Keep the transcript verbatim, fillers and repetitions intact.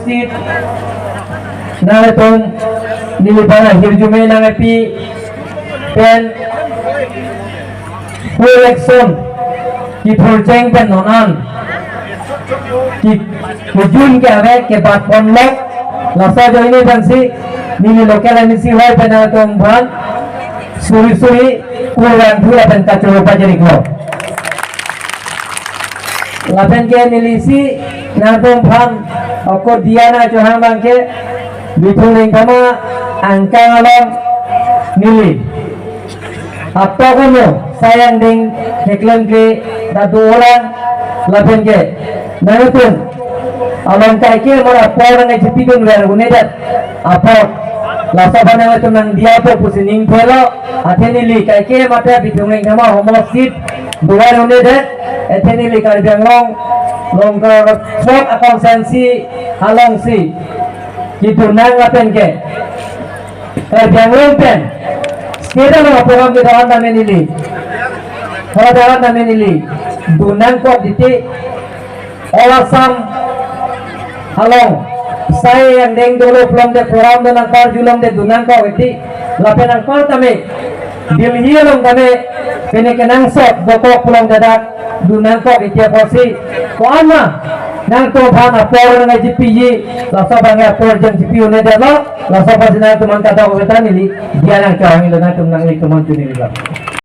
Sit nangtum neli aphan ahirjume nangpi pen, co-election kethurcheng pen non an ke, kejun ke ave, kebat ponlok. Laso ajoine pensi neli local M A C hoi pen nangtum aphan suri suri kurang dua pen kachoro pajiriklo. Lapen ke neli si nangtum aphan ako diya nangchohang abang ke, Bithung Rengthama angkang along neli atok uno sayang ding heklem ke dadu orang. Lapen ke nangtum along kaike mara apor nangchipidun ver unedet apor, laso aphan nangtum nangdiya apor pusi ning phelo. Athe neli kaike mate Bithung Rengthama homo seat duar unedet, athe neli Karbi Anglong Longkar throk a-constituency alongsi kedun nang lapen ke Karbi Anglong pen state along program kedo-an tame neli, haladak tame neli dun nangkok titi, All Assam along sai angdeng dolo pulote program do nangkarjulongte dun nangkok titi, lapen angkor tame Delhi along tame pine kenangsot dokok pulote dak dun nangkok titi apotsi ko-an ma nangtum aphan apor nangchipiji, laso abang apor jangchipi unedetlo. Laso apotsi nangtum aphan kadokave ta neli diya nangchohanglo, nangtum nangli tum aphan chunilo.